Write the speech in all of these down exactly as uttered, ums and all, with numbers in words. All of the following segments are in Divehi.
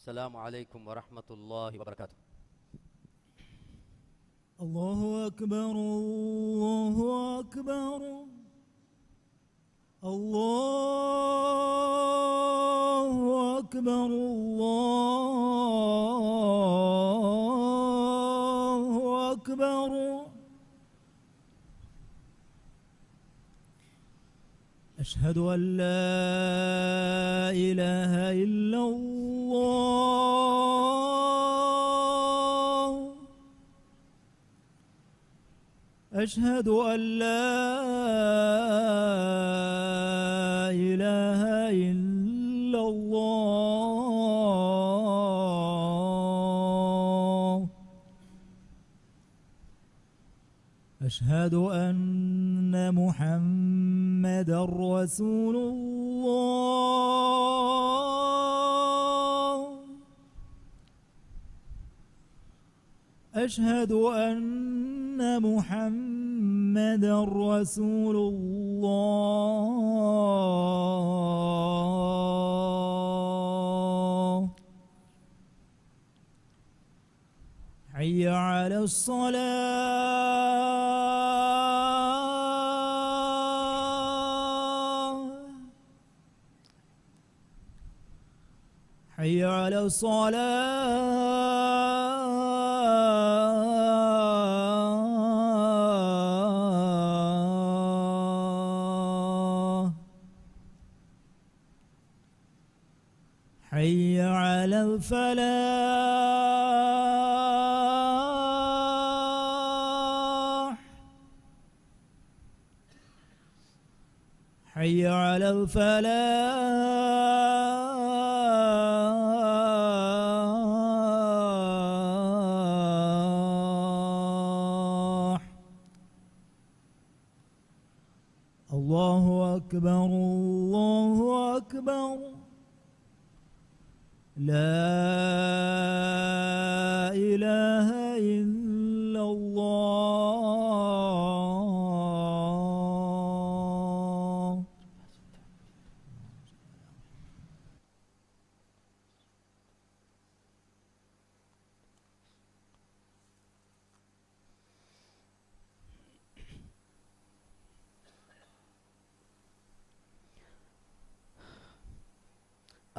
السلام عليكم ورحمة الله وبركاته. الله أكبر، الله أكبر، الله أكبر، الله أكبر. أشهد أن لا إله إلا الله. أشهد أن لا إله إلا الله. أشهد أن محمدا رسول الله. أشهد أن محمدا رسول الله. حي على الصلاة. حي على الصلاة. حي على الفلاح. حي على الفلاح. الله أكبر، الله أكبر. لا إله إلا الله.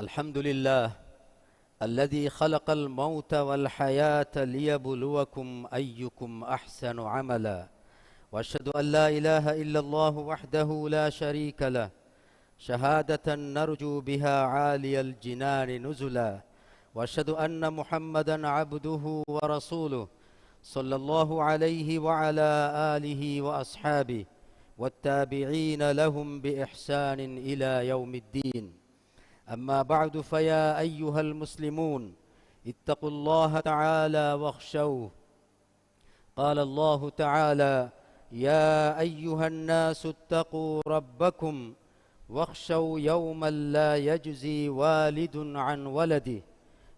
الحمد لله الذي خلق الموت والحياة ليبلوكم أيكم أحسن عملا، وأشهد أن لا إله إلا الله وحده لا شريك له، شهادة نرجو بها عالي الجنان نزلا، وأشهد أن محمدا عبده ورسوله، صلى الله عليه وعلى آله وأصحابه والتابعين لهم بإحسان إلى يوم الدين. أما بعد، فيا أيها المسلمون، اتقوا الله تعالى واخشوه. قال الله تعالى: يا أيها الناس اتقوا ربكم واخشوا يوما لا يجزي والد عن ولده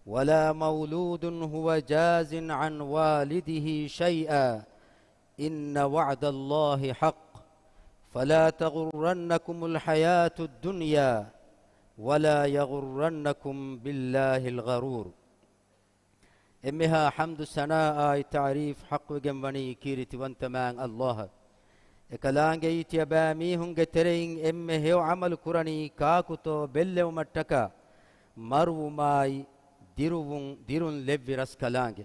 ولا مولود هو جاز عن والده شيئا، إن وعد الله حق، فلا تغرنكم الحياة الدنيا ولا يغرنكم بالله الغرور. އެންމެހާ ޙަމްދު ސަނާއާއި ތަޢުރީފް ޙައްޤުވެގެން ވަނީ ކީރިތިވަންތަ މާތް ﷲ އަށް. އެކަލާނގެއީ ތިޔަބައިމީހުންގެ ތެރެއިން އެންމެ ހެޔޮ ޢަމަލު ކުރަނީ ކާކުތޯ ބެއްލެވުމަށްޓަކާ، މަރުވުމާއި ދިރުވުން، ދިރުން ލެއްވި ރަސްކަލާނގެ.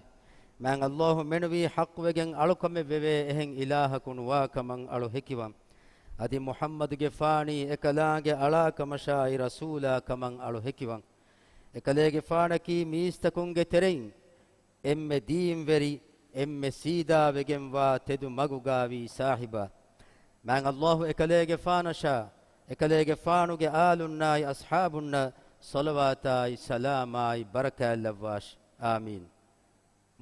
މާތް ﷲ މެނުވީ ޙައްޤުވެގެން އަޅުކަމެއް ވެވޭ އެހެން އިލާހަކު ނުވާކަމަށް އަޅު ހެކިވަން. އަދި މުޙައްމަދުގެފާނީ އެކަލާނގެ އަޅާކަމަށާއި ރަސޫލާ ކަމަށް އަޅު ހެކިވަން. އެކަލޭގެފާނަކީ މީސްތަކުންގެ ތެރެއިން އެންމެ ދީންވެރި، އެންމެ ސީދާވެގެންވާ ތެދު މަގުގާވީ ސާހިބާ. މާތް ﷲ އެކަލޭގެފާނަށާ، އެކަލޭގެފާނުގެ އާލުންނާއި އަޞްޙާބުންނަށް ޞަލަވާތާއި ސަލާމާއި ބަރަކާތްލައްވާށި. އާމީން.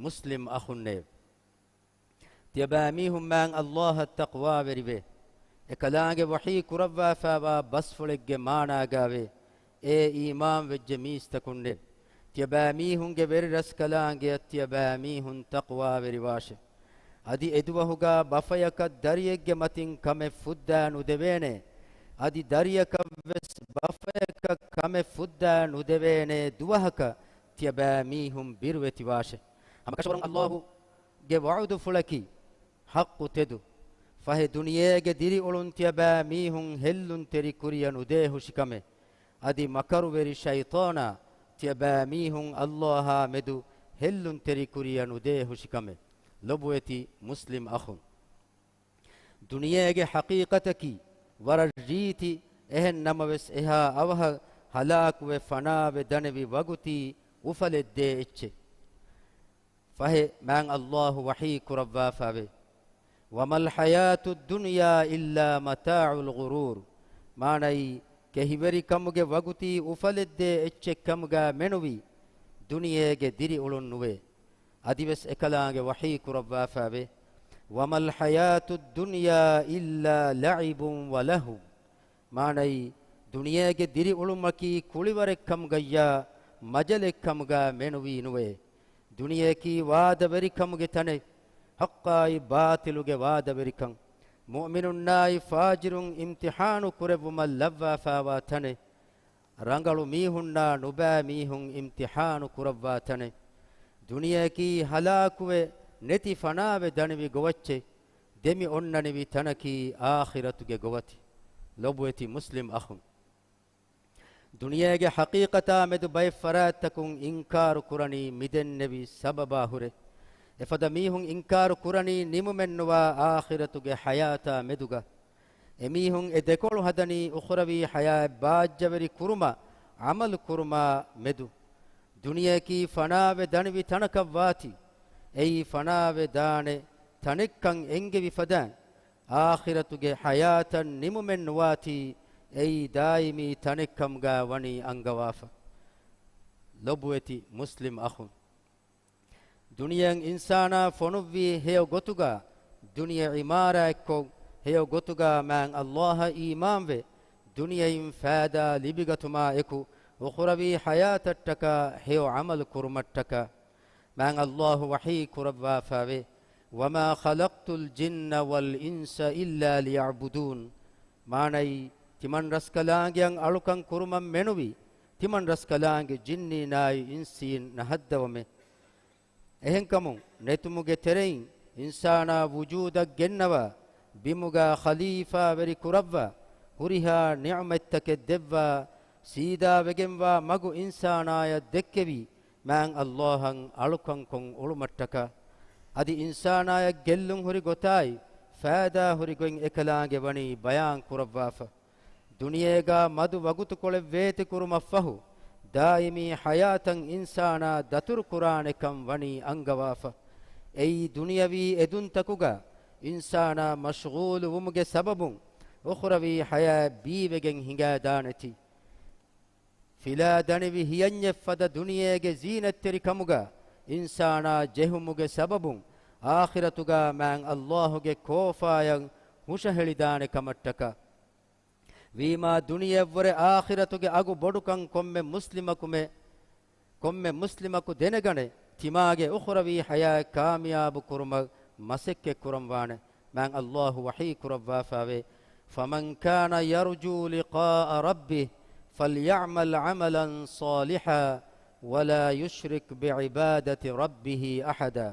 މުސްލިމް އަޚުންނޭވެ! ތިޔަބައިމީހުން މާތް ﷲ އަށް ތަޤްވާވެރިވޭ. އެކަލާނގެ ވަޙީ ކުރައްވާފައިވާ ބަސްފުޅެއްގެ މާނާގާވޭ، އޭ އީމާންވެއްޖެ މީސްތަކުންނޭ! ތިޔަބައިމީހުންގެ ވެރިރަސްކަލާނގެއަށް ތިޔަބައިމީހުން ތަޤްވާވެރިވާށެ. އަދި އެދުވަހުގާ ބަފަޔަކަށް ދަރިއެއްގެ މަތިން ކަމެއް ފުއްދާ ނުދެވޭނެ. އަދި ދަރިޔަކަށްވެސް ބަފަޔަކަށް ކަމެއް ފުއްދާ ނުދެވޭނެ ދުވަހަކަށް ތިޔަބައިމީހުން ބިރުވެތިވާށެ. ހަމަކަށަވަރުން އައްލާހުގެ ވަޢުދުފުޅަކީ ޙައްޤު ތެދު. ފަހެ ދުނިޔޭގެ ދިރިއުޅުން ތިޔަބައިމީހުން ހެއްލުންތެރި ކުރިޔަށް ނުދޭހުށި ކަމެއް. އަދި މަކަރުވެރި ޝައިޠާނާ ތިޔަބައިމީހުން އައްލާހާ މެދު ހެއްލުންތެރި ކުރިޔަށް ނުދޭހުށި ކަމެއް. ލޮބުވެތި މުސްލިމް އަޚުން. ދުނިޔޭގެ ޙަޤީޤަތަކީ ވަރަށް ރީތި، އެހެން ނަމަވެސް އެހާ އަވަހަށް ހަލާކުވެ ފަނާވެ ދަނެވި ވަގުތީ އުފަލެއްދޭ އެއްޗެއް. ފަހެ މާތް އައްލާހު ވަޙީ ކުރައްވާފައެވެ. "وما الحياة الدنيا إلا متاع الغرور." މާނައީ، ކެހިވެރިކަމުގެ ވަގުތީ އުފަލެއްދޭ އެއްޗެއްކަމުގަ މެނުވީ ދުނިޔޭގެ ދިރިއުޅުން ނުވޭ. އަދިވެސް އެކަލާނގެ ވަޙީ ކުރައްވާފައެވެ. "وما الحياة الدنيا إلا لعب ولهو." މާނައީ، ދުނިޔޭގެ ދިރިއުޅުމަކީ ކުޅިވަރެއްކަމުގައްޔާ މަޖަލެއްކަމުގަ މެނުވީ ނުވޭ. ދުނިޔެއަކީ ވާދަވެރިކަމުގެ ތަނެއް، ޙައްޤާއި ބާޠިލުގެ ވާދަވެރިކަން. މުއުމިނުންނާއި ފާޖިރުން އިމްތިޙާނު ކުރެއްވުމަށް ލައްވާފައިވާ ތަނެއް. ރަނގަޅު މީހުންނާ ނުބައި މީހުން އިމްތިޙާނު ކުރައްވާ ތަނެއް. ދުނިޔެއަކީ ހަލާކުވެ ނެތި ފަނާވެ ދަނިވި ގޮވައްޗެއް. ދެމި އޮންނަނިވި ތަނަކީ އާޚިރަތުގެ ގޮވަތި. ލޮބުވެތި މުސްލިމް އަޚުން. ދުނިޔޭގެ ޙަޤީޤަތާ މެދު ބައެއް ފަރާތްތަކުން އިންކާރު ކުރަނީ މިދެންނެވި ސަބަބާ ހުރެ. އެފަދަ މީހުން އިންކާރު ކުރަނީ ނިމުމެއްނުވާ އާޚިރަތުގެ ޙަޔާތާ މެދުގަ. އެމީހުން އެ ދެކޮޅު ހަދަނީ އުޚްރަވީ ޙަޔާތް ބާއްޖަވެރި ކުރުމަށް ޢަމަލު ކުރުމާ މެދު. ދުނިޔެއަކީ ފަނާވެ ދަނިވި ތަނަކަށް ވާތީ، އެއީ ފަނާވެ ދާނެ ތަނެއްކަން އެންގެވި ފަދައިން، އާޚިރަތުގެ ޙަޔާތަށް ނިމުމެއް ނުވާތީ، އެއީ ދާއިމީ ތަނެއްކަމުގަ ވަނީ އަންގަވާފަ. ލޮބުވެތި މުސްލިމް އަޚުން. ދުނިޔެއަށް އިންސާނާ ފޮނުއްވީ ހެޔޮ ގޮތުގަ، ދުނިޔެ ޢިމާރާތްކޮށް، ހެޔޮ ގޮތުގަ މާތް އައްލާހަށް އީމާންވެ، ދުނިޔެއިން ފައިދާ ލިބިގަތުމާ އެކު، އުޚްރަވީ ޙަޔާތަށްޓަކާ ހެޔޮ ޢަމަލު ކުރުމަށްޓަކާ. މާތް އައްލާހު ވަޙީ ކުރައްވާފައެވެ. "وما خلقت الجن والإنس إلا ليعبدون." މާނައީ، ތިމަން ރަސްކަލާނގެއަށް އަޅުކަން ކުރުމަށް މެނުވީ، ތިމަން ރަސްކަލާނގެ ޖިންނީންނާއި އިންސީން ނަހައްދަވަމޭ. އެހެންކަމުން، ނެތުމުގެ ތެރެއިން އިންސާނާ ވުޖޫދަށް ގެންނަވާ، ބިމުގަ ޚަލީފާވެރި ކުރައްވާ، ހުރިހާ ނިޢުމަތްތަކެއް ދެއްވާ، ސީދާވެގެންވާ މަގު އިންސާނާޔަށް ދެއްކެވީ، މާތް އައްލާހަށް އަޅުކަންކޮށް އުޅުމަށްޓަކާ. އަދި އިންސާނާޔަށް ގެއްލުން ހުރި ގޮތާއި، ފައިދާ ހުރި ގޮތް އެކަލާނގެ ވަނީ ބަޔާން ކުރައްވާފަ. ދުނިޔޭގަ މަދު ވަގުތުކޮޅެއް ވޭތިކުރުމަށްފަހު، ދާއިމީ ޙަޔާތަށް އިންސާނާ ދަތުރުކުރާނެކަން ވަނީ އަންގަވާފަ. އެއީ ދުނިޔަވީ އެދުންތަކުގަ އިންސާނާ މަޝްޣޫލުވުމުގެ ސަބަބުން އުޚްރަވީ ޙަޔާތް ބީވެގެން ހިނގައިދާނެތީ. ފިލާ ދަނިވި ހިޔަންޏެއް ފަދަ ދުނިޔޭގެ ޒީނަތްތެރިކަމުގަ އިންސާނާ ޖެހުމުގެ ސަބަބުން އާޚިރަތުގަ މާތް އައްލާހުގެ ކޯފާޔަށް ހުށަހެޅިދާނެ ކަމަށްޓަކާ. ވީމާ ދުނިޔެއަށްވުރެ އާޚިރަތުގެ އަގު ބޮޑުކަން ކޮންމެ މުސްލިމަކުމެ-، ކޮންމެ މުސްލިމަކު ދެނެގަނެ، ތިމާގެ އުޚްރަވީ ޙަޔާތް ކާމިޔާބު ކުރުމަށް މަސައްކަތް ކުރަންވާނެ. މާތް އައްލާހު ވަޙީ ކުރައްވާފައެވެ. "فمن كان يرجو لقاء ربه فليعمل عملا صالحا ولا يشرك بعبادة ربه أحدا."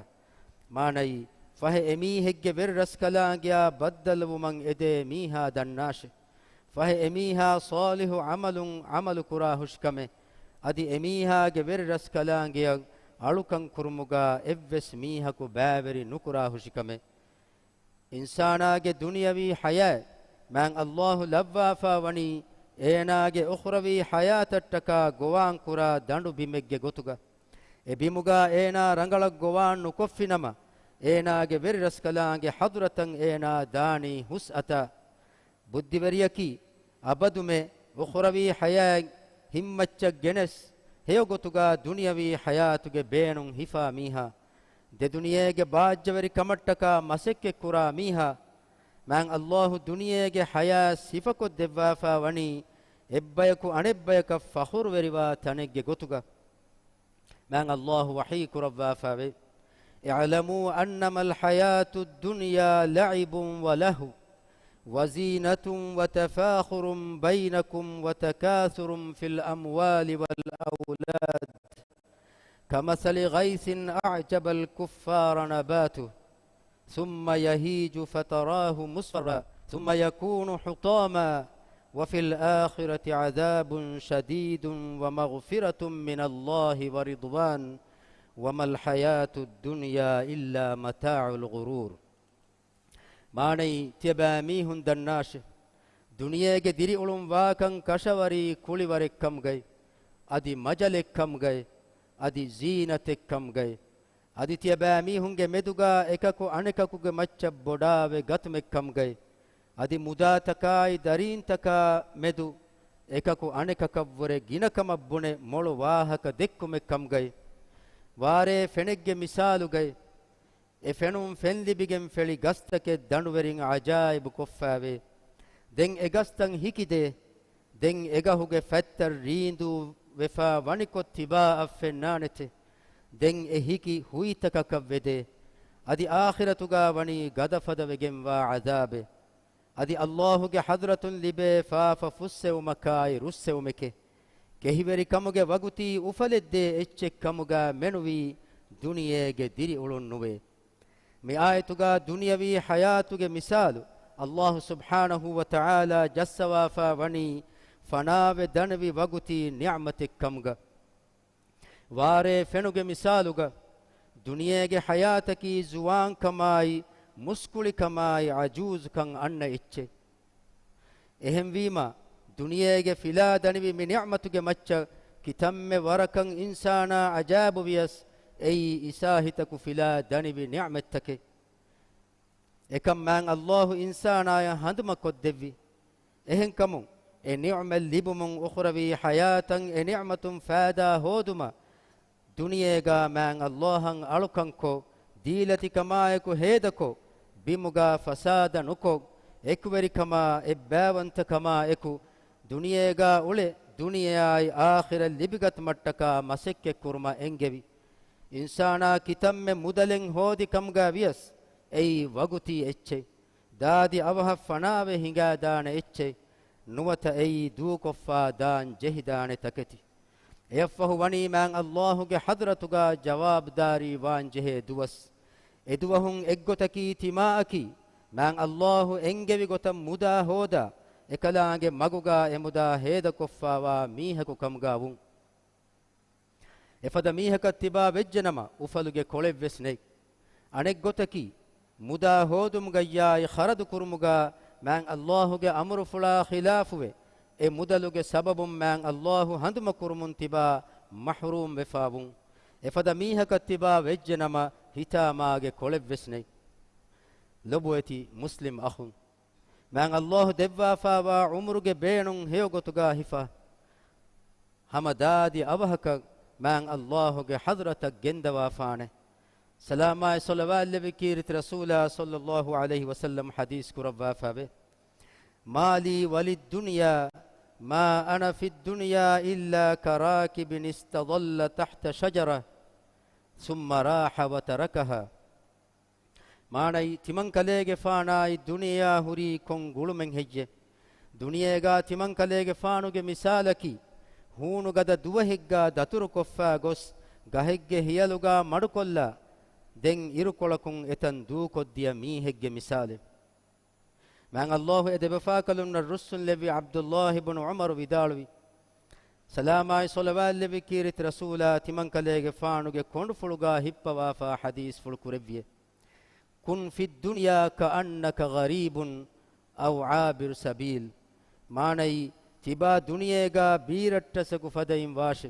މާނައީ، ފަހެ އެމީހެއްގެ ވެރިރަސްކަލާނގެއާ ބައްދަލުވުމަށް އެދޭ މީހާ ދަންނާށެ. ފަހެ އެމީހާ ޞާލިޙު ޢަމަލުން ޢަމަލު ކުރާހުށިކަމެއް، އަދި އެމީހާގެ ވެރިރަސްކަލާނގެއަށް އަޅުކަން ކުރުމުގަ އެއްވެސް މީހަކު ބައިވެރި ނުކުރާހުށިކަމެއް. އިންސާނާގެ ދުނިޔަވީ ޙަޔާތް މާތް އައްލާހު ލައްވާފަ ވަނީ، އޭނާގެ އުޚްރަވީ ޙަޔާތަށްޓަކާ ގޮވާން ކުރާ ދަނޑު ބިމެއްގެ ގޮތުގަ. އެ ބިމުގަ އޭނާ ރަނގަޅަށް ގޮވާން ނުކޮށްފިނަމަ، އޭނާގެ ވެރިރަސްކަލާނގެ ޙަޟްރަތަށް އޭނާ ދާނީ ހުސްއަތާ. ބުއްދިވެރިޔަކީ، އަބަދުމެ އުޚްރަވީ ޙަޔާތް ހިންމައްޗަށް ގެނެސް، ހެޔޮ ގޮތުގަ ދުނިޔަވީ ޙަޔާތުގެ ބޭނުން ހިފާ މީހާ، ދެދުނިޔޭގެ ބާއްޖަވެރިކަމަށްޓަކާ މަސައްކަތްކުރާ މީހާ، މާތް އައްލާހު ދުނިޔޭގެ ޙަޔާތް ސިފަކޮށްދެއްވާފަ ވަނީ، އެއްބަޔަކު އަނެއްބަޔަކަށް ފަޚުރުވެރިވާ ތަނެއްގެ ގޮތުގަ. މާތް އައްލާހު ވަޙީ ކުރައްވާފައެވެ. "اعلموا أنما الحياة الدنيا لعب ولهو وزينة وتفاخر بينكم وتكاثر في الأموال والأولاد كمثل غيث أعجب الكفار نباته ثم يهيج فتراه مصفرا ثم يكون حطاما وفي الآخرة عذاب شديد ومغفرة من الله ورضوان وما الحياة الدنيا إلا متاع الغرور. މާނައީ، ތިޔަބައިމީހުން ދަންނާށެ، ދުނިޔޭގެ ދިރިއުޅުން ވާކަން ކަށަވަރީ ކުޅިވަރެއްކަމުގައި، އަދި މަޖަލެއްކަމުގައި، އަދި ޒީނަތެއްކަމުގައި، އަދި ތިޔަބައިމީހުންގެ މެދުގާ އެކަކު އަނެކަކުގެ މައްޗަށް ބޮޑާވެ ގަތުމެއްކަމުގައި، އަދި މުދާތަކާއި ދަރީންތަކާ މެދު އެކަކު އަނެކަކަށްވުރެ ގިނަކަމަށް ބުނެ މޮޅު ވާހަކަ ދެއްކުމެއްކަމުގައި، ވާރޭ ފެނެއްގެ މިސާލުގައި، އެ ފެނުން ފެންލިބިގެން ފެޅި ގަސްތަކެއް ދަނޑުވެރިން އަޖާއިބު ކޮށްފާވޭ. ދެން އެ ގަސްތައް ހިކިދޭ. ދެން އެގަހުގެ ފަތްތައް ރީނދޫ ވެފާ ވަނިކޮށް ތިބާއަށް ފެންނާނެތެ. ދެން އެ ހިކި ހުއިތަކަކަށް ވެދޭ. އަދި އާޚިރަތުގާ ވަނީ ގަދަފަދަ ވެގެންވާ ޢަޛާބެއް. އަދި ﷲ ގެ ޙަޟްރަތުން ލިބޭ ފާފަ ފުއްސެވުމަކާއި ރުއްސެވުމެކޭ. ކެހިވެރިކަމުގެ ވަގުތީ އުފަލެއްދޭ އެއްޗެއް ކަމުގާ މެނުވީ ދުނިޔޭގެ ދިރިއުޅުން ނުވޭ. މި އާޔަތުގާ ދުނިޔަވީ ޙަޔާތުގެ މިސާލު ﷲ ސުބްޙާނަހޫ ވަތަޢާލާ ޖައްސަވާފާ ވަނީ ފަނާވެ ދަނިވި ވަގުތީ ނިޢުމަތެއް ކަމުގަ. ވާރޭ ފެނުގެ މިސާލުގަ، ދުނިޔޭގެ ޙަޔާތަކީ ޒުވާންކަމާއި، މުސްކުޅިކަމާއި، ޢަޖޫޒުކަން އަންނަ އެއްޗެއް. އެހެންވީމަ، ދުނިޔޭގެ ފިލާ ދަނިވި މި ނިޢުމަތުގެ މައްޗަށް ކިތަންމެ ވަރަކަށް އިންސާނާ ޢަޖާއިބުވިޔަސް، އެއީ އިސާހިތަކު ފިލާ ދަނިވި ނިޢުމަތްތަކެއް. އެކަން މާތް ﷲ އިންސާނާޔަށް ހަނދުމަކޮށްދެއްވި. އެހެންކަމުން، އެ ނިޢުމަތް ލިބުމުން އުޚުރަވީ ޙަޔާތަށް އެ ނިޢުމަތުން ފައިދާ ހޯދުމަށް، ދުނިޔޭގާ މާތް ﷲ އަށް އަޅުކަންކޮށް، ދީލަތިކަމާއެކު ހޭދަކޮށް، ބިމުގާ ފަސާދަ ނުކޮށް، އެކުވެރިކަމާ އެއްބައިވަންތަކަމާއެކު، ދުނިޔޭގާ އުޅެ، ދުނިޔެއާއި އާޚިރަތް ލިބިގަތުމަށްޓަކާ މަސައްކަތްކުރުމަށް އެންގެވި. އިންސާނާ ކިތަންމެ މުދަލެއް ހޯދި ކަމުގަ ވިޔަސް، އެއީ ވަގުތީ އެއްޗެއް. ދާދި އަވަހަށް ފަނާވެ ހިނގާދާނެ އެއްޗެއް. ނުވަތަ އެއީ ދޫކޮށްފާ ދާން ޖެހިދާނެ ތަކެތި. އެއަށްފަހު ވަނީ މާތް ﷲގެ ޙަޟްރަތުގާ ޖަވާބުދާރީ ވާން ޖެހޭ ދުވަސް. އެދުވަހުން އެއްގޮތަކީ ތިމާއަކީ، މާތް ﷲ އެންގެވި ގޮތަށް މުދާ ހޯދާ، އެކަލާނގެ މަގުގާ އެމުދާ ހޭދަކޮށްފާވާ މީހަކު ކަމުގާ ވުން. އެފަދަ މީހަކަށް ތިބާ ވެއްޖެނަމަ، އުފަލުގެ ކޮޅެއްވެސް ނެތް. އަނެއްގޮތަކީ، މުދާ ހޯދުމުގައްޔާއި ޚަރަދު ކުރުމުގާ މާތް ﷲގެ އަމުރުފުޅާ ޚިލާފުވެ، އެ މުދަލުގެ ސަބަބުން މާތް ﷲ ހަނދުމަކުރުމުން ތިބާ މަޙްރޫމް ވެފާވުން. އެފަދަ މީހަކަށް ތިބާ ވެއްޖެނަމަ، ހިތާމާގެ ކޮޅެއްވެސް ނެތް. ލޮބުވެތި މުސްލިމް އަޚުން، މާތް ﷲ ދެއްވާފާވާ ޢުމުރުގެ ބޭނުން ހެޔޮ ގޮތުގާ ހިފާ، ހަމަ ދާދި އަވަހަކަށް މާތް ﷲގެ ޙަޟްރަތަށް ގެންދަވާފާނެ. ސަލާމާއި ޞަލަވާތްލެއްވި ކީރިތި ރަސޫލާ ޞައްލައްލާހު ޢަލައިހި ވަސައްލަމް ޙަދީޘް ކުރައްވާފާވޭ، ما لي وللدنيا ما أنا في الدنيا إلا كراكب استظل تحت شجرة ثم راح وتركها. މާނައީ، ތިމަންކަލޭގެފާނާއި ދުނިޔެއާ ހުރީ ކޮން ގުޅުމެއް ހެއްޔެ؟ ދުނިޔޭގާ ތިމަންކަލޭގެފާނުގެ މިސާލަކީ، ހޫނުގަދަ ދުވަހެއްގާ ދަތުރުކޮށްފާ ގޮސް، ގަހެއްގެ ހިޔަލުގާ މަޑުކޮށްލާ، ދެން އިރުކޮޅަކުން އެތަން ދޫކޮށްދިޔަ މީހެއްގެ މިސާލެއް. މާތް ﷲ އެ ދެބަފާކަލުންނަށް ރުއްސުންލެއްވި ޢަބްދުﷲ ބުނު ޢުމަރު ވިދާޅުވި، ސަލާމާއި ޞަލަވާތްލެއްވި ކީރިތި ރަސޫލާ ތިމަންކަލޭގެފާނުގެ ކޮނޑުފުޅުގާ ހިއްޕަވާފާ ޙަދީޘްފުޅު ކުރެއްވިއެ، كن في الدنيا كأنك غريب أو عابر سبيل. މާނައީ، ތިބާ ދުނިޔޭގާ ބީރައްޓަސަކު ފަދައިން ވާށެ.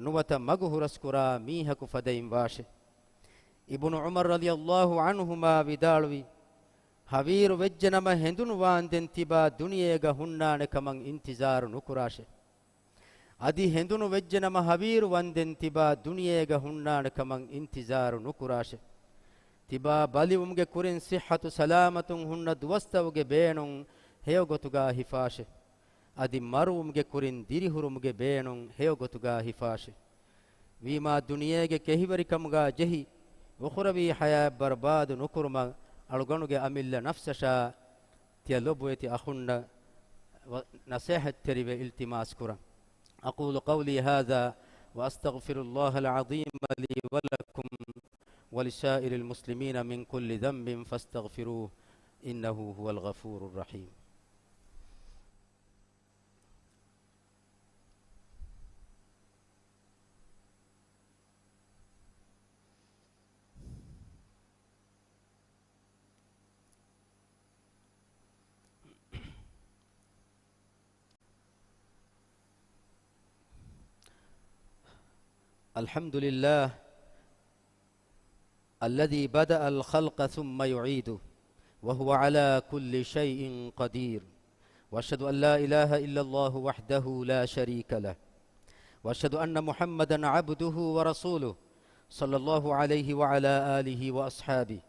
ނުވަތަ މަގު ހުރަސްކުރާ މީހަކު ފަދައިން ވާށެ. އިބުނު ޢުމަރު ރަޟިޔަﷲ ޢަންހުމާ ވިދާޅުވި، ހަވީރު ވެއްޖެނަމަ ހެނދުނު ވާންދެން ތިބާ ދުނިޔޭގަ ހުންނާނެ ކަމަށް އިންތިޒާރު ނުކުރާށެ. އަދި ހެނދުނު ވެއްޖެނަމަ ހަވީރު ވަންދެން ތިބާ ދުނިޔޭގަ ހުންނާނެ ކަމަށް އިންތިޒާރު ނުކުރާށެ. ތިބާ ބަލިވުމުގެ ކުރިން ޞިއްޙަތު ސަލާމަތުން ހުންނަ ދުވަސްތަކުގެ ބޭނުން ހެޔޮ ގޮތުގާ ހިފާށެ. އަދި މަރުވުމުގެ ކުރިން ދިރިހުރުމުގެ ބޭނުން ހެޔޮ ގޮތުގާ ހިފާށެ. ވީމާ ދުނިޔޭގެ ކެހިވެރިކަމުގާ ޖެހި، އުޚުރަވީ ޙަޔާތް ބަރުބާދު ނުކުރުމަށް އަޅުގަނޑުގެ އަމިއްލަ ނަފްސަށާ ތިޔަ ލޮބުވެތި އަޚުންނަށް ވަ-، ނަޞޭޙަތްތެރިވެ އިލްތިމާސް ކުރަން. أقول قولي هذا وأستغفر الله العظيم لي ولكم ولسائر المسلمين من كل ذنب فاستغفروه إنه هو الغفور الرحيم. الحمد لله الذي بدأ الخلق ثم يعيده وهو على كل شيء قدير، وأشهد أن لا إله إلا الله وحده لا شريك له، وأشهد أن محمدا عبده ورسوله، صلى الله عليه وعلى آله وأصحابه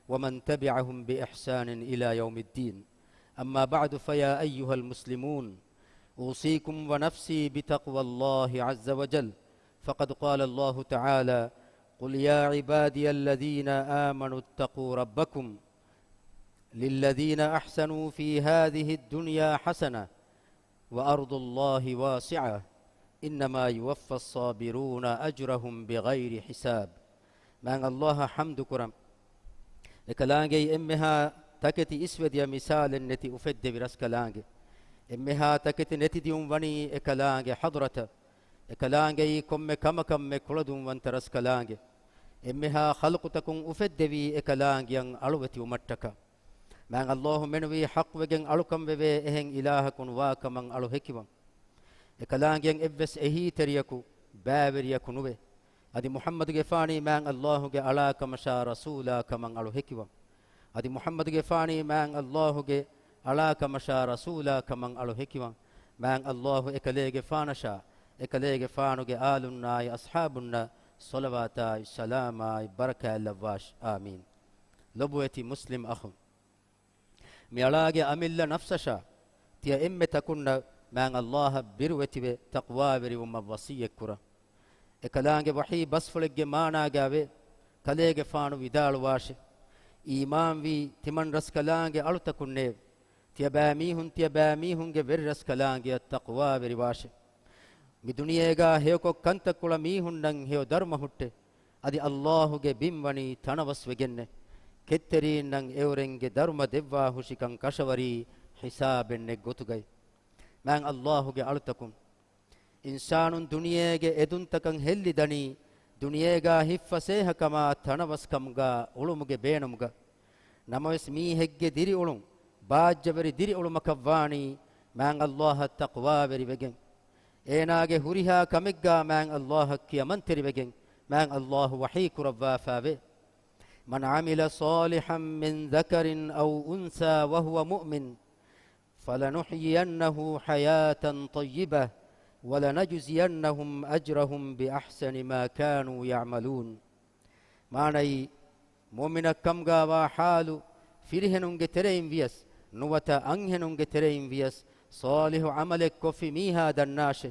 ومن تبعهم بإحسان إلى يوم الدين. أما بعد، فيا أيها المسلمون، أوصيكم ونفسي بتقوى الله عز وجل، فقد قال الله تعالى: قل يا عبادي الذين آمنوا اتقوا ربكم للذين أحسنوا في هذه الدنيا حسنة وأرض الله واسعة إنما يوفى الصابرون أجرهم بغير حساب. މާތް ﷲ އަށް ޙަމްދު ކުރަން. އެކަލާނގެއީ އެންމެހާ ތަކެތި އިސްވެދިޔަ މިސާލެއް ނެތި އުފެއްދެވި ރަސްކަލާނގެ. އެންމެހާ ތަކެތި ނެތިދިޔުން ވަނީ އެކަލާނގެ ޙަޟްރަތަށް. އެކަލާނގެއީ ކޮންމެ ކަމަކަށްމެ ކުޅަދުންވަންތަ ރަސްކަލާނގެ. އެންމެހާ ޚަލްޤުތަކުން އުފެއްދެވީ އެކަލާނގެއަށް އަޅުވެތިވުމަށްޓަކާ. މާތް ﷲ މެނުވީ ޙައްޤުވެގެން އަޅުކަން ވެވޭ އެހެން އިލާހަކު ނުވާ ކަމަށް އަޅު ހެކިވަން. އެކަލާނގެއަށް އެއްވެސް އެހީތެރިޔަކު، ބައިވެރިޔަކު ނުވޭ. އަދި މުޙައްމަދުގެފާނީ މާތް ﷲގެ އަޅާކަމަށާ ރަސޫލާ ކަމަށް އަޅު ހެކިވަން. އަދި މުޙައްމަދުގެފާނީ މާތް ﷲގެ އަޅާކަމަށާ ރަސޫލާ ކަމަށް އަޅު ހެކިވަން. މާތް ﷲ އެކަލޭގެފާނަށާ، އެކަލޭގެފާނުގެ އާލުންނާއި އަޞްޙާބުންނަށް ޞަލަވާތާއި ސަލާމާއި ބަރަކާތް ލައްވާށި. އާމީން. ލޮބުވެތި މުސްލިމް އަޚުން. މި އަޅާގެ އަމިއްލަ ނަފްސަށާ ތިޔަ އެންމެ ތަކުންނަށް މާތް ﷲ އަށް ބިރުވެތިވެ ތަޤްވާވެރިވުމަށް ވަޞިއްޔަތްކުރަން. އެކަލާނގެ ވަޙީ ބަސްފުޅެއްގެ މާނާގާވޭ، ކަލޭގެފާނު ވިދާޅުވާށެ، އީމާންވީ ތިމަން ރަސްކަލާނގެ އަޅުތަކުންނޭވެ! ތިޔަބައިމީހުން ތިޔަބައިމީހުންގެ ވެރިރަސްކަލާނގެއަށް ތަޤްވާވެރިވާށެ! މި ދުނިޔޭގާ ހެޔޮކޮށް ކަންތައްކުޅަ މީހުންނަށް ހެޔޮ ދަރުމަ ހުއްޓެ، އަދި ﷲގެ ބިން ވަނީ ތަނަވަސްވެގެންނެ. ކެތްތެރީންނަށް އެއުރެންގެ ދަރުމަ ދެއްވާހުށިކަން ކަށަވަރީ ހިސާބެއްނެތް ގޮތުގައި. މާތް ﷲގެ އަޅުތަކުން، އިންސާނުން ދުނިޔޭގެ އެދުންތަކަށް ހެއްލިދަނީ، ދުނިޔޭގާ ހިތްފަސޭހަކަމާ ތަނަވަސްކަމުގާ އުޅުމުގެ ބޭނުމުގަ. ނަމަވެސް މީހެއްގެ ދިރިއުޅުން ބާއްޖަވެރި ދިރިއުޅުމަކަށްވާނީ، މާތް ﷲ އަށް ތަޤްވާވެރިވެގެން. އޭނާގެ ހުރިހާ ކަމެއްގާ މާތް ﷲ އަށް ކިޔަމަންތެރިވެގެން. މާތް ﷲ ވަޙީ ކުރައްވާފައިވޭ، من عمل صالحا من ذكر أو أنثى وهو مؤمن فلنحيينه حياة طيبة ولنجزينهم أجرهم بأحسن ما كانوا يعملون. މާނައީ، މުއުމިނަށް ކަމުގާވާ ޙާލު، ފިރިހެނުންގެ ތެރެއިން ވިޔަސް، ނުވަތަ އަންހެނުންގެ ތެރެއިން ވިޔަސް، ޞާލިޙު ޢަމަލެއް ކޮށްފި މީހާ ދަންނާށެ.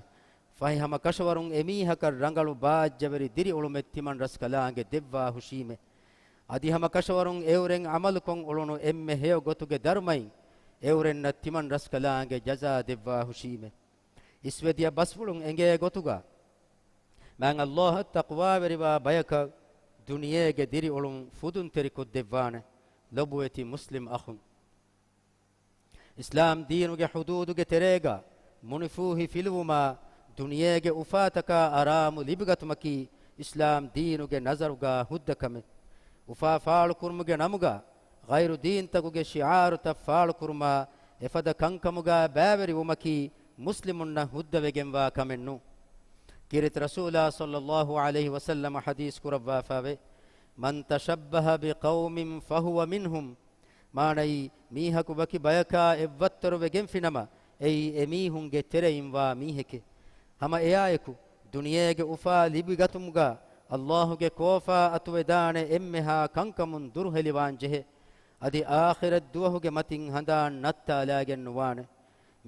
ފަހެ ހަމަ ކަށަވަރުން އެމީހަކަށް ރަނގަޅު ބާއްޖަވެރި ދިރިއުޅުމެއް ތިމަން ރަސްކަލާނގެ ދެއްވާ ހުށީމެ. އަދި ހަމަ ކަށަވަރުން އެއުރެން ޢަމަލުކޮށް އުޅުނު އެންމެ ހެޔޮ ގޮތުގެ ދަރުމައިން އެއުރެންނަށް ތިމަން ރަސްކަލާނގެ ޖަޒާ ދެއްވާ ހުށީމެ. އިސްވެދިޔަ ބަސްފުޅުން އެނގޭ ގޮތުގަ، މާތް ﷲ އަށް ތަޤްވާވެރިވާ ބަޔަކަށް ދުނިޔޭގެ ދިރިއުޅުން ފުދުންތެރިކޮށްދެއްވާނެ. ލޮބުވެތި މުސްލިމް އަޚުން، އިސްލާމް ދީނުގެ ޙުދޫދުގެ ތެރޭގަ މުނިފޫހި ފިލުވުމާ، ދުނިޔޭގެ އުފާތަކާ އަރާމު ލިބިގަތުމަކީ އިސްލާމް ދީނުގެ ނަޒަރުގާ ހުއްދަ ކަމެއް. އުފާ ފާޅުކުރުމުގެ ނަމުގާ، ޣައިރު ދީންތަކުގެ ޝިޢާރުތައް ފާޅުކުރުމާ، އެފަދަ ކަންކަމުގާ ބައިވެރިވުމަކީ މުސްލިމުންނަށް ހުއްދަވެގެންވާ ކަމެއް ނޫން. ކީރިތި ރަސޫލާ ޞައްލައްލާހު ޢަލައިހި ވަސައްލަމަ ޙަދީޘް ކުރައްވާފައިވޭ، من تشبه بقوم فهو منهم. މާނައީ، މީހަކު ވަކި ބަޔަކާ އެއްވައްތަރުވެގެންފިނަމަ، އެއީ އެމީހުންގެ ތެރެއިންވާ މީހެކޭ. ހަމަ އެއާއެކު، ދުނިޔޭގެ އުފާ ލިބިގަތުމުގާ، ﷲގެ ކޯފާ އަތުވެދާނެ އެންމެހާ ކަންކަމުން ދުރުހެލިވާން ޖެހޭ. އަދި އާޚިރަތް ދުވަހުގެ މަތިން ހަނދާން ނައްތާލާގެން ނުވާނެ.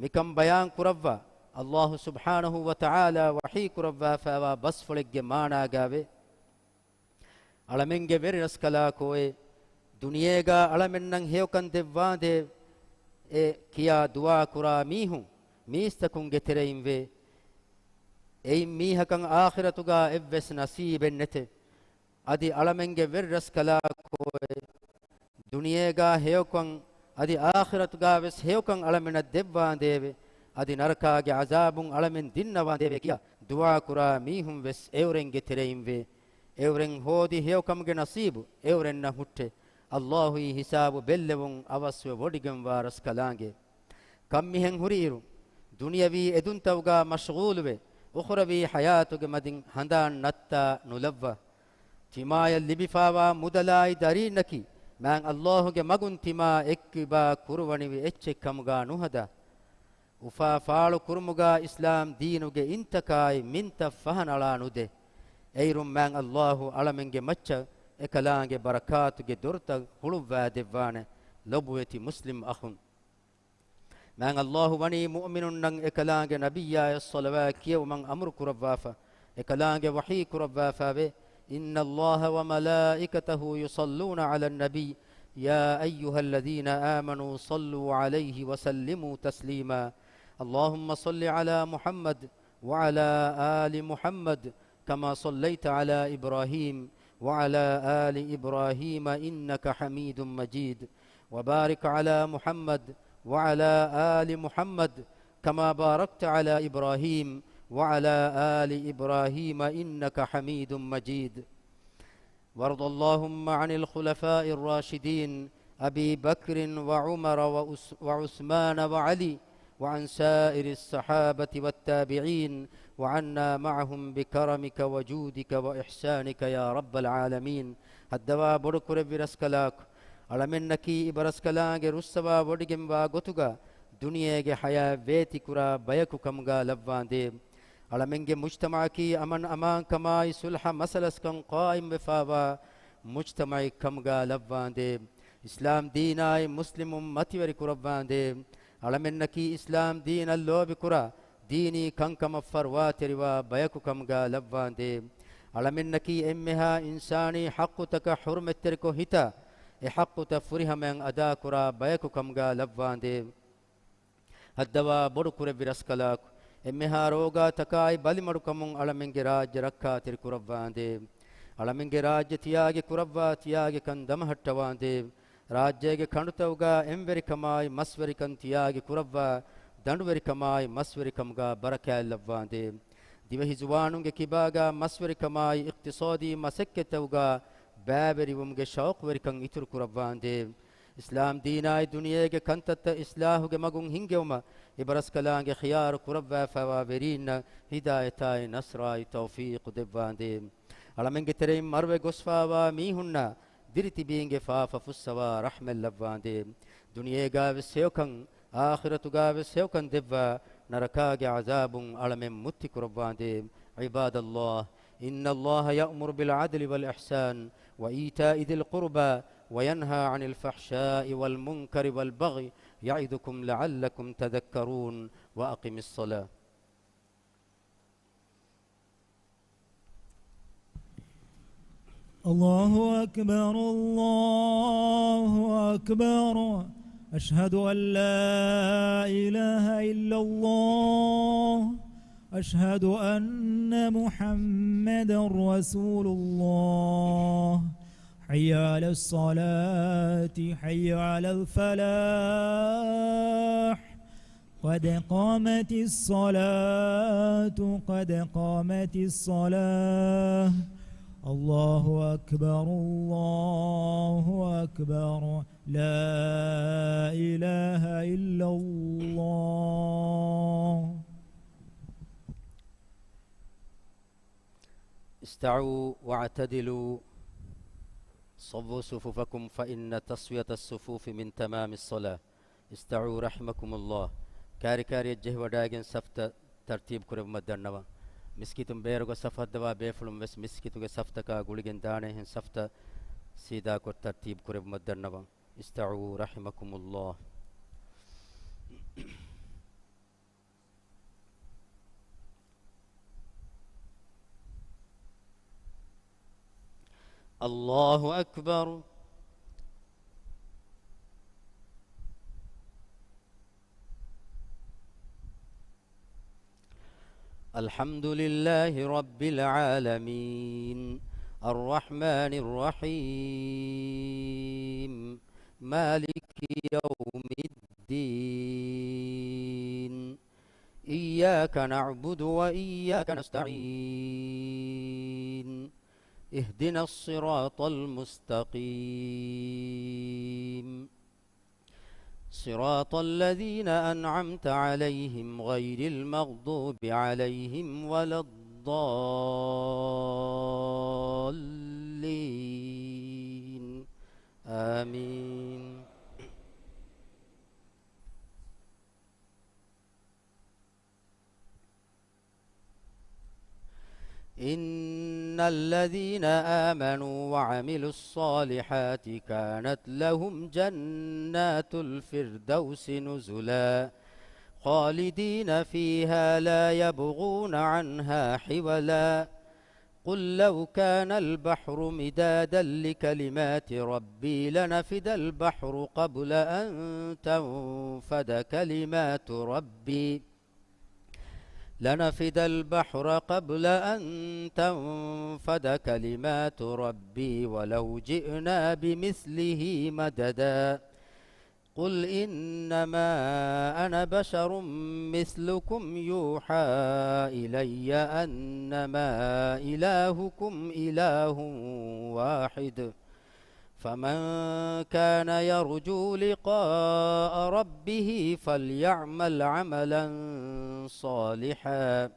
މިކަން ބަޔާން ކުރައްވާ، ﷲ ސުބްޙާނަހޫ ވަތަޢާލާ ވަޙީ ކުރައްވާފައިވާ ބަސްފުޅެއްގެ މާނާގާވޭ، އަޅަމެންގެ ވެރިރަސްކަލާކޯއޭ، ދުނިޔޭގާ އަޅަމެންނަށް ހެޔޮކަން ދެއްވާނދޭ އޭ ކިޔާ ދުޢާ ކުރާ މީހުން މީސްތަކުންގެ ތެރެއިން ވޭ. އެއިން މީހަކަށް އާޚިރަތުގާ އެއްވެސް ނަސީބެއް ނެތެ. އަދި އަޅަމެންގެ ވެރިރަސްކަލާކޯއެ، ދުނިޔޭގާ ހެޔޮކަން އަދި އާޚިރަތުގާވެސް ހެޔޮކަން އަޅަމެނަށް ދެއްވާނދޭވެ، އަދި ނަރަކާގެ ޢަޒާބުން އަޅަމެން ދިންނަވާނދޭވެ ކިޔާ ދުޢާ ކުރާ މީހުން ވެސް އެއުރެންގެ ތެރެއިން ވޭ. އެއުރެން ހޯދި ހެޔޮކަމުގެ ނަސީބު އެއުރެންނަށް ހުއްޓެ. ﷲ އީ ހިސާބު ބެއްލެވުން އަވަސްވެ ވޮޑިގެންވާ ރަސްކަލާނގެ. ކަންމިހެން ހުރިއިރު، ދުނިޔަވީ އެދުންތައުގާ މަޝްޣޫލުވެ، އުޚްރަވީ ޙަޔާތުގެ މަދިން ހަނދާން ނައްތާ ނުލައްވާ. ތިމާޔަށް ލިބިފާވާ މުދަލާއި ދަރީންނަކީ، މާތް ﷲ ގެ މަގުން ތިމާ އެއްކިބާ ކުރުވަނިވި އެއްޗެއް ކަމުގާ ނުހަދާ. އުފާ ފާޅު ކުރުމުގާ އިސްލާމް ދީނުގެ އިންތަކާއި މިންތައް ފަހަނަޅާ ނުދޭ. އެއިރުން މާތް ﷲ އަޅަމެންގެ މައްޗަށް އެކަލާނގެ ބަރަކާތުގެ ދޮރުތައް ހުޅުއްވާ ދެއްވާނެ. ލޮބުވެތި މުސްލިމް އަޚުން، މާތް ﷲ ވަނީ މުއުމިނުންނަށް އެކަލާނގެ ނަބިއްޔާޔަށް ޞަލަވާތް ކިޔެވުމަށް އަމުރު ކުރައްވާފަ، އެކަލާނގެ ވަޙީ ކުރައްވާފައިވޭ. إن الله وملائكته يصلون على النبي يا أيها الذين آمنوا صلوا عليه وسلموا تسليما. اللهم صل على محمد وعلى آل محمد كما صليت على إبراهيم وعلى آل إبراهيم إنك حميد مجيد. وبارك على محمد وعلى آل محمد كما باركت على إبراهيم وعلى آل إبراهيم إنك حميد مجيد. وارض اللهم عن الخلفاء الراشدين أبي بكر وعمر وعث-، وعثمان وعلي وعن سائر الصحابة والتابعين وعنا معهم بكرمك وجودك وإحسانك يا رب العالمين. ހައްދަވާ ބޮޑުކުރެއްވި ރަސްކަލާކު، އަޅަމެންނަކީ އިބަރަސްކަލާނގެ ރުއްސަވާ ވޮޑިގެންވާ ގޮތުގަ ދުނިޔޭގެ ޙަޔާތް ވޭތިކުރާ ބަޔަކު ކަމުގަ ލައްވާނދޭ. އަޅަމެންގެ މުޖްތަމަޢަކީ އަމަން އަމާންކަމާއި ޞުލްޙަ މަސަލަސްކަން ޤާއިމްވެފާވާ މުޖްތަމަޢެއް ކަމުގަ ލައްވާނދޭ. އިސްލާމް ދީނާއި މުސްލިމުން މަތިވެރި ކުރައްވާނދޭ. އަޅަމެންނަކީ އިސްލާމް ދީނަށް ލޯބިކުރާ، ދީނީ ކަންކަމަށް ފަރުވާތެރިވާ ބަޔަކު ކަމުގަ ލައްވާނދޭ. އަޅަމެންނަކީ އެންމެހާ އިންސާނީ ޙައްޤުތަކަށް ޙުރުމަތްތެރިކޮށް ހިތާ، އެ ޙައްޤުތައް ފުރިހަމަޔަށް އަދާކުރާ ބަޔަކު ކަމުގަ ލައްވާނދޭ. ހައްދަވާ ބޮޑު ކުރެއްވި ރަސްކަލާކު، އެންމެހާ ރޯގާތަކާއި ބަލިމަޑުކަމުން އަޅަމެންގެ ރާއްޖެ ރައްކާތެރި ކުރައްވާނދޭ. އަޅަމެންގެ ރާއްޖެ ތިޔާގި ކުރައްވާ ތިޔާގިކަން ދަމަހައްޓަވާނދޭ. ރާއްޖޭގެ ކަނޑުތައުގާ އެންވެރިކަމާއި މަސްވެރިކަން ތިޔާގި ކުރައްވާ، ދަނޑުވެރިކަމާއި މަސްވެރިކަމުގާ ބަރަކާތް ލައްވާނދޭ. ދިވެހި ޒުވާނުންގެ ކިބާގާ މަސްވެރިކަމާއި އިޤްތިޞާދީ މަސައްކަތްތައުގާ ބައިވެރިވުމުގެ ޝައުޤުވެރިކަން އިތުރު ކުރައްވާނދޭ. އިސްލާމް ދީނާއި ދުނިޔޭގެ ކަންތައްތައް އިޞްލާޙުގެ މަގުން ހިންގެވުމަށް އިބަރަސްކަލާނގެ ޚިޔާރު ކުރައްވާފައިވާ ވެރީންނަށް ހިދާޔަތާއި ނަޞްރާއި ތައުފީޤު ދެއްވާނދޭ. އަޅަމެންގެ ތެރެއިން މަރުވެ ގޮސްފާވާ މީހުންނަށް ދިރިތިބީންގެ ފާފަ ފުއްސަވާ ރަޙްމަތް ލައްވާނދޭ. ދުނިޔޭގާވެސް ހެޔޮކަން، އާޚިރަތުގާވެސް ހެޔޮކަން ދެއްވާ، ނަރަކާގެ ޢަޛާބުން އަޅަމެން މުއްތި ކުރައްވާނދޭ. عباد الله، إن الله يأمر بالعدل والإحسان وإيتاء ذي القربى وينهى عن الفحشاء والمنكر والبغي يعظكم لعلكم تذكرون. وأقم الصلاة. الله أكبر، الله أكبر. أشهد أن لا إله إلا الله. أشهد أن محمدا رسول الله. حي على الصلاة، حي على الفلاح. قد قامت الصلاة، قد قامت الصلاة. الله أكبر، الله أكبر. لا إله إلا الله. استووا واعتدلوا. صووا صفوفكم فإن تسوية الصفوف من تمام الصلاة. استووا رحمكم الله. ކާރިކާރިއަށް ޖެހިވަޑައިގެން ސަފްތައް ތަރްތީބު ކުރެއްވުމަށް ދަންނަވަން. މިސްކިތުން ބޭރުގަ ސަފް ހައްދަވާ ބޭފުޅުން ވެސް މިސްކިތުގެ ސަފްތަކާ ގުޅިގެން ދާނެ އެހެން ސަފްތައް ސީދާކޮށް ތަރްތީބު ކުރެއްވުމަށް ދަންނަވަން. استووا رحمكم الله. الله أكبر. الحمد لله رب العالمين. الرحمن الرحيم. مالك يوم الدين. إياك نعبد وإياك نستعين. اهدنا الصراط المستقيم. صراط الذين أنعمت عليهم غير المغضوب عليهم ولا الضالين. آمين. إن الذين آمنوا وعملوا الصالحات كانت لهم جنات الفردوس نزلا خالدين فيها لا يبغون عنها حولا. قل لو كان البحر مدادا لكلمات ربي لنفد البحر قبل أن تنفد كلمات ربي لنفد البحر قبل أن تنفد كلمات ربي ولو جئنا بمثله مددا. قل إنما أنا بشر مثلكم يوحى إلي أنما إلهكم إله واحد فمن كان يرجو لقاء ربه فليعمل عملا صالحا،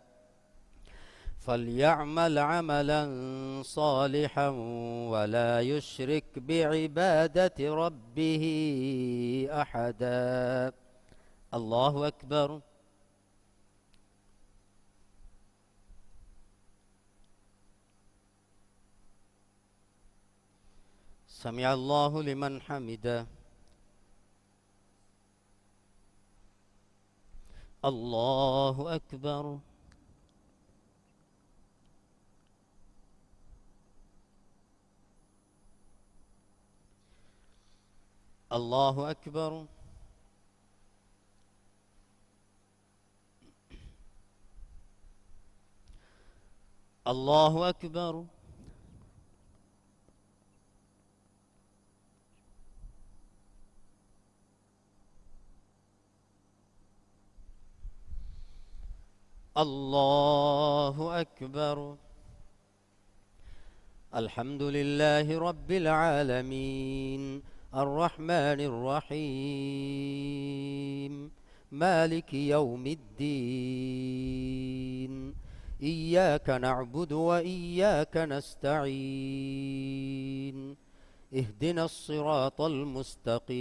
فليعمل عملا صالحا ولا يشرك بعبادة ربه أحدا. الله أكبر. سمع الله لمن حمده. الله أكبر. الله أكبر. الله أكبر. الله أكبر. الحمد لله رب العالمين. الرحمن الرحيم. مالك يوم الدين. إياك نعبد وإياك نستعين. اهدنا الصراط المستقيم.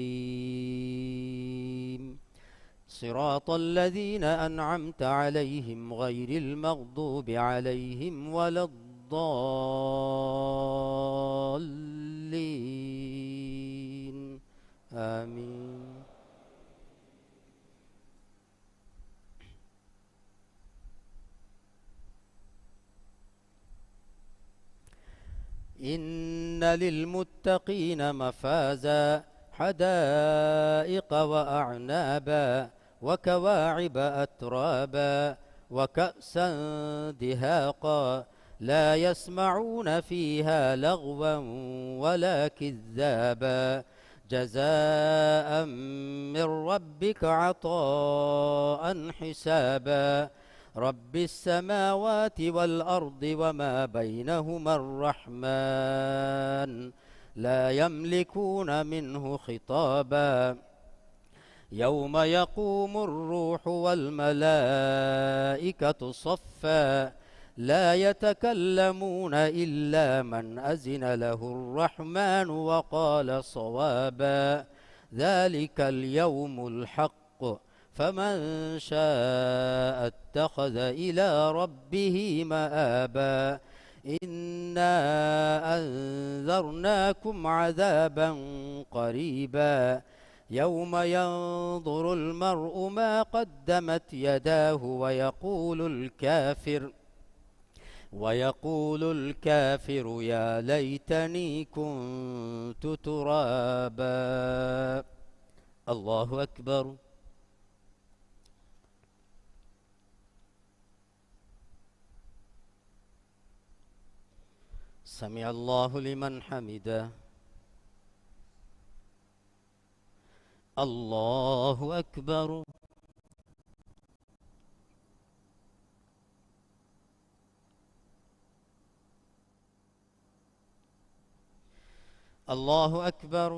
صراط الذين أنعمت عليهم غير المغضوب عليهم ولا الضالين. آمين. إن للمتقين مفازا، حدائق وأعنابا، وكواعب أترابا، وكأسا دهاقا، لا يسمعون فيها لغوا ولا كذابا، جزاء من ربك عطاء حسابا. رب السماوات والأرض وما بينهما الرحمن، لا يملكون منه خطابا. يوم يقوم الروح والملائكة صفا، لا يتكلمون إلا من أذن له الرحمن وقال صوابا. ذلك اليوم الحق، فمن شاء اتخذ إلى ربه مآبا. إنا أنذرناكم عذابا قريبا. يوم ينظر المرء ما قدمت يداه ويقول الكافر، ويقول الكافر يا ليتني كنت ترابا. الله أكبر. سمع الله لمن حمده. الله أكبر. الله أكبر.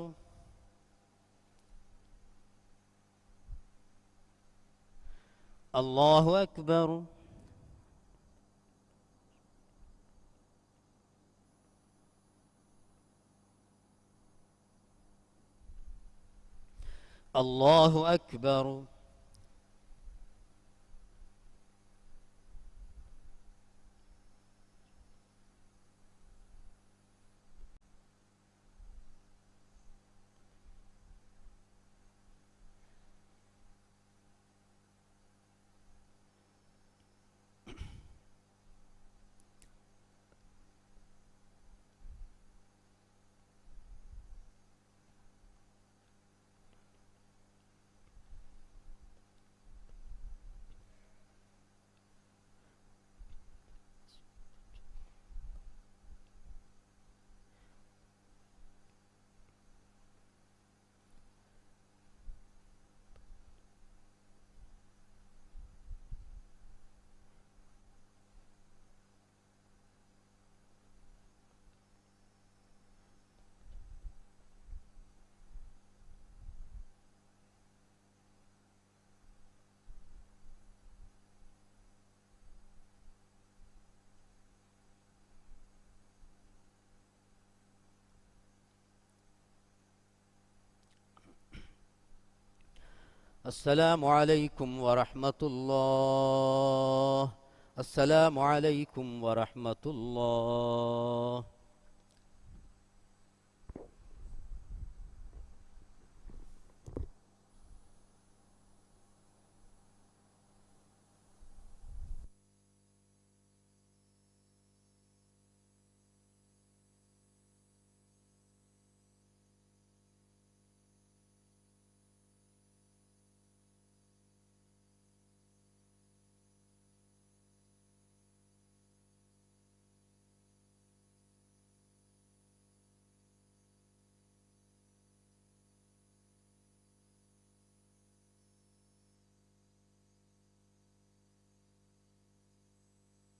الله أكبر. الله أكبر. السلام عليكم ورحمة الله. السلام عليكم ورحمة الله.